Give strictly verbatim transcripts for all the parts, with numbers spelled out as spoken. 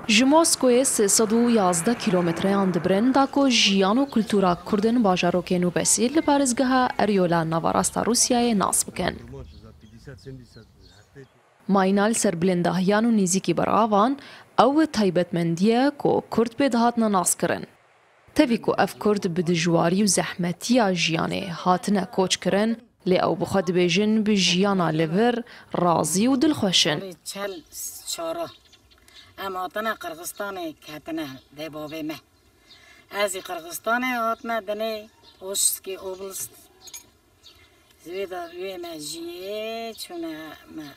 Ji Moskoyê sê sed û yazdeh kîlometreyan dibirin da ku jiyan û kultura Kurdên bajarokê Nûbesî li parêzgeha Eryola navarasta Rûsyayê nas bikin. Mayîna li ser bilindahîyan û nêzîkî beravan, ew taybetmendî ye ku Kurd pê dihatine naskirin. Tevî ku ev Kurd bi dijwarî û zehmetiya jiyanê hatine koçkirin, lê ew bi xwe dibêjin bi jiyana li vir razî û dilxweş in. Çel çara. Em hatine Qirxistanê ketine dê bavê me. Ez ê Qirxistanê hatime dinê Oşskê Oblast. Ji vê de wê me jiyê çûne me.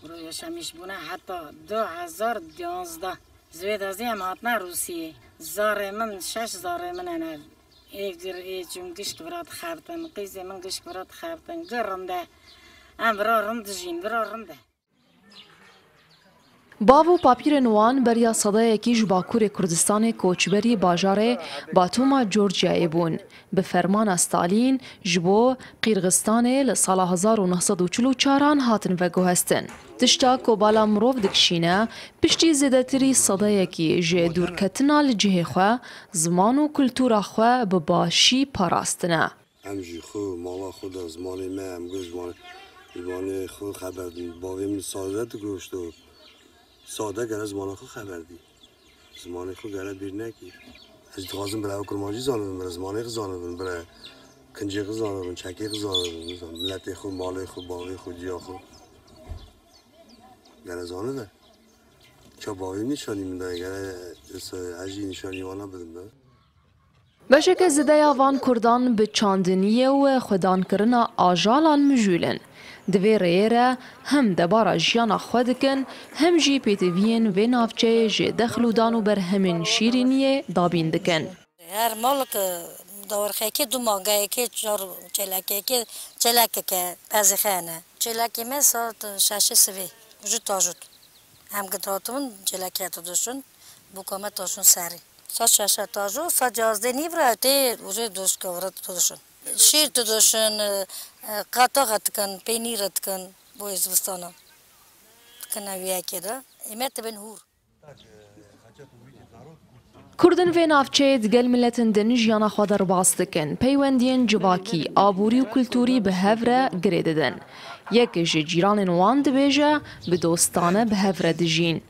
Biro yaşamîş bûne heta du hezar duwazdeh. Ji vê de zî em hatine Rûsiyê. Zarê min, şeş zarê min hene. Êk cir ê çûn gişk vira dixebtin, qîzê min gişk vira dixebtin. Gi rind e. Em vira rind dijîn, vira rind e. Bav û papîrên wan beriya sedayekî ji Bakurê Kurdistanê koçberî bajarê Batûma Georgiayê bûn. Bi fermana Stalîn ji bo Qîrxistanê li sala hezar û neh sed û çil û çaran hatin veguhestin. Tişta ku bala mirov dikişîne, piştî zêdetirî sedayekî ji dûrketina li cihê xwe, ziman û kultura xwe bi başî parastine. Em jî xwe mala xwe de zimanê me, em got zimanê, zimanê xwe xeber din. Bavê min sade digoşto. Sade gere zimana xwe xeber dî. Zimanê xwe gere bîr nekî. Ez dixwazim bire ew kurmancî zanibin, bire zimanê xwe zanibin, bire kincê xwe zanibin, çekê xwe zanibin. Nizam, miletê xwe, malê xwe, bavê xwe, ciya xwe. Gere zanibe. Ça bavê nîşanî min daye, gere ez jî nîşanî wana bidim be. Beşeke zêde ya van Kurdan bi çandiniyê û xwedankirina ajalan mijûl in. Di vê rêyê re hem debara jiyana xwe dikin, hem jî pêtiviyên vê navçeyê ji dexl û dan û berhemên şîrîniyê dabîn dikin. Her malek, e, dawerxeyekê du mangeyekê, çar çêlekekê, çêlekeke bezixê hene. Çêlekê me saet şeşê sivê ji tajût. Em gid hatibûn, çêlekê didişin, bûka me taşûn serî. Saet şeşe tajû, saet cazdê nîv re tê û jê duşka re didişin. Şîr didişin, e, e, qataxe dikin, peynîre dikin bo ê zivistana. Dikine wî yekê de. Ê me dibin hûr. Kurdên vê navçeyê digel miletin din jiyana xwe derbas dikin, peywendiyên civakî, aborî û kulturî bi hev re girê didin. Yek ji cîranên wan dibêje, bi dostane bi hev re dijîn.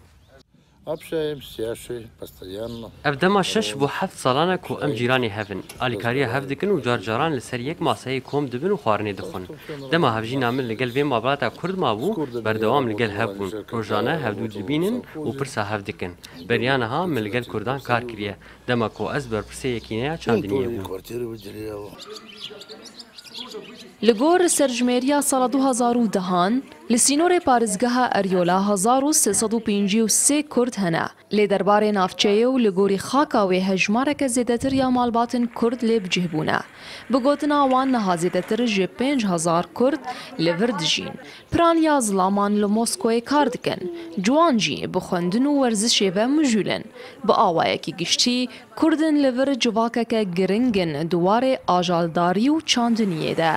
Общаемся, постоянно. Ev dema şeş bo heft salan e ku em cîranê hev in. Alîkariya hev dikin û car caran li ser yek maseyê kom dibin û xwarinê dixwin. Dema hevjîna min li gel vê malbata Kurd mabû, berdewam li gel hev bûn. Rojane hevdû dibînin û pirsa hev dikin. Beriya niha min li gel Kurdan kar kiriye, dema ku ez berpirsê yekîneya çandiniyê bûm. Li gor serjimêriya sala du hezar û dehan, li sînorê parêzgeha Eryola hezar û sê sed û pêncî û sê Kurd hene. Lê derbarê navçeyê û li gorî xaka wê hejmareke zêdetir ya malbatên Kurd lê bi cih bûne. Bi gotina wan niha zêdetir ji pênc hezar Kurd li vir dijîn. Piran ya zilaman li Moskoyê kar dikin. Ciwan jî bi xwendin û werzişê ve mijûl in. Bi awayekî giştî, Kurdên li vir civakeke giring in di warê ajaldarî û çandiniyê de.